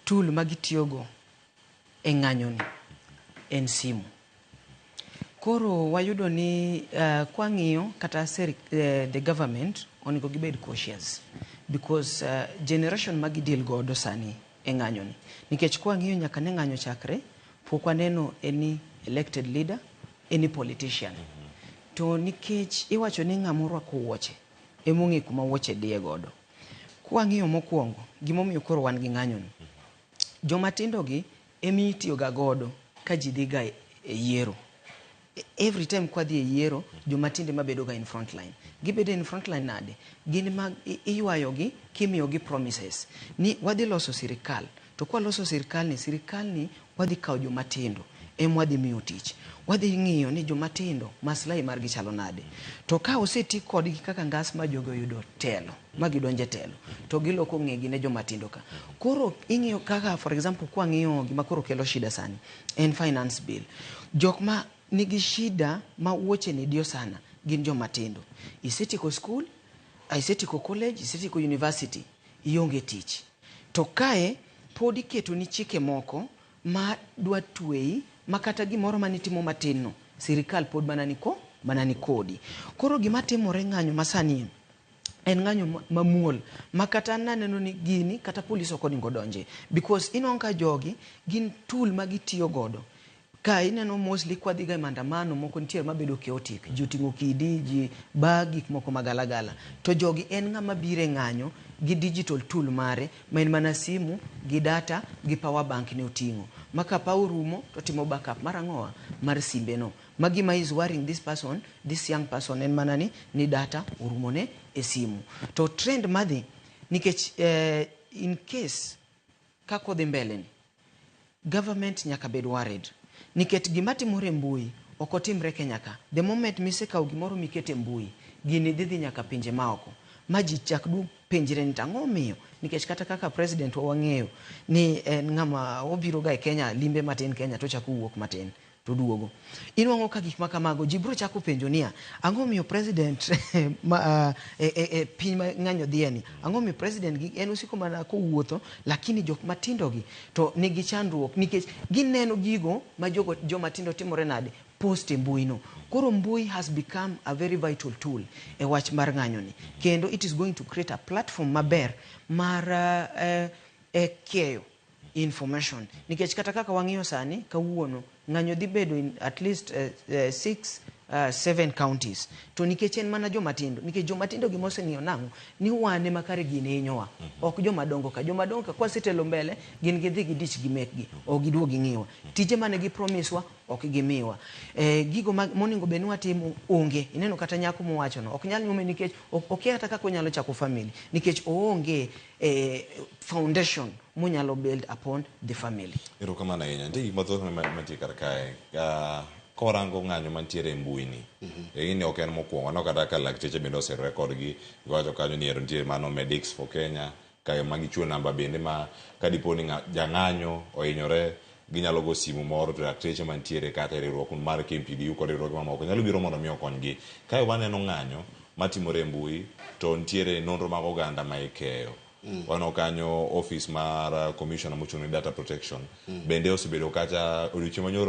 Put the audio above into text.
Tool ma gitiyogo e ng'anyoni en simu. Koro wayudo ni kwang'iyo kata the government onego gibed cautious because generation ma gideal godo sani e ng'anyoni. Nikech kwang'iyo nyaka ne ng'anyo chakre, pok waneno any elected leader, any politician. To nikech iwacho ni ng'ama orwako wuoche emong'e kuma wuoche diye godo. Kwang'iyo mokwongo, gimomiyo koro wan gi ng'anyoni. Joma tindo gi ema itiyo ga godo ka ji dhi ga e yiero. Every time kwadhi e yiero, joma tindo ema bedo ga in front line. Gibedo in front line nade? Gin ma iywayo gi kimiyo gi promises ni wadhi loso sirikal. To kwaloso sirikal ni, sirikal ni wadhi kawo joma tindo ema wadhi miyo tich. Wadhi ng'iyo ni joma tindo maslahi margi chalo nade. To ka oseti kodgi kaka ngas ma jogi oyudo telo, ma gidonjo e telo, to giloko ng'egi ne joma tindo ka. Koro ing'iyo kaka, for example, kwang'iyo gima koro kelo shida sani, en finance bill. Jok ma nigi shida ma wuoche ni diyo sana gin joma tindo. Isetieko school, isetieko college, isetieko university, ionge tich. To kae pod iketoni chike moko ma dwa tweyi ma kata gimoro manitimo matin no, sirikal pod mana ni kodi. Koro gima timore ng'anyo masani en ng'anyo mamuol ma kata naneno ni gini kata polis ok onego donje because inwang'o ka jogi gin tool ma gitiyo godo. Ka ineno mostly kwadhi ga e maandamano moko nitiere mabedo chaotic, ji oting'o kidi, ji ba gik moko magalagala. To jogi en ng'ama biro e ng'anyo gi digital tool mare ma en mana simu gi data gi power bank ne oting'o. Ma ka power orumo to timo backup mar ang'owa? Mar simbe no. Ma gima is worrying this person, this young person en mana ni data orumo ne e simu. To trend madhi nikech in case kaka odhi mbele ni, government nyaka bed worried nikech gima timore e mbui ok otimre Kenya ka. The moment misekawo gimoro mikete e mbui, gini dhi dhi nyaka pinje maoko ma ji chak duog penjre ni tang'o omiyo nikech kata kaka president wa wang'eyo ni en ng'ama obiro ga e Kenya limbe matin Kenya to ochako owuok matin to duogo. Inwang'o ka gik ma kamago ji biro chako penjo niya, ang'o miyo president ma, e piny ma ng'anyo dhiye ni, ang'o miyo president gi en osiko mana kowuotho lakini jok matindo gi to nigi chandruok nikech gineno gigo ma jogo joma tindo timore nade post e mbui no. Koro mbui has become a very vital tool e wach mar ng'anyo ni. Kendo it is going to create a platform maber mar keyo information. Nikech kata kaka wang'iyo sani, kawuono, ng'anyo dhi bedo in at least 6, 7 counties. To nikech en mana joma tindo, nikech joma tindo gima oseng'iyo nang'o, ni wan ema kare gini hinyowa. Ok joma dongo ka. Joma dongo ka kwasetelo mbele, gin gidhi gidich gi mekgi. Ok giduog ging'iwa. Tije mane gi promise wa, ok gimiwa. Gigo monego bed ni watimo onge. Ineno kata nyako mowacho no, ok nyal nyuome nikech okia kata kaka onyalo chako family. Nikech oonge foundation monyalo build upon the family. Erokamano ahinya. Nitie gik mathoth mantie kar kae. Korango ng'anyo mantiere e mbui ni, gini ok en mokwongo. Aneno kata ka lakteche bende oserore kodgi. Giwacho kanyo ni ero nitie mano Medics for Kenya, kae ma gichiwo namba bende ma kadipo ni jang'anyo ohinyore, ginyalo go simu moro to lakteche mantiere kata e riwruok mar KMPDU kod riwruoge mamoko nyalo biro mondo mi okonygi. Kae waneno ng'anyo matimore e mbui to nitiere nonro mag oganda ma ikeyo. Waneno kanyo office mar commissioner mochung' ne data protection bende osebedo kacha odiochieng' manyoro.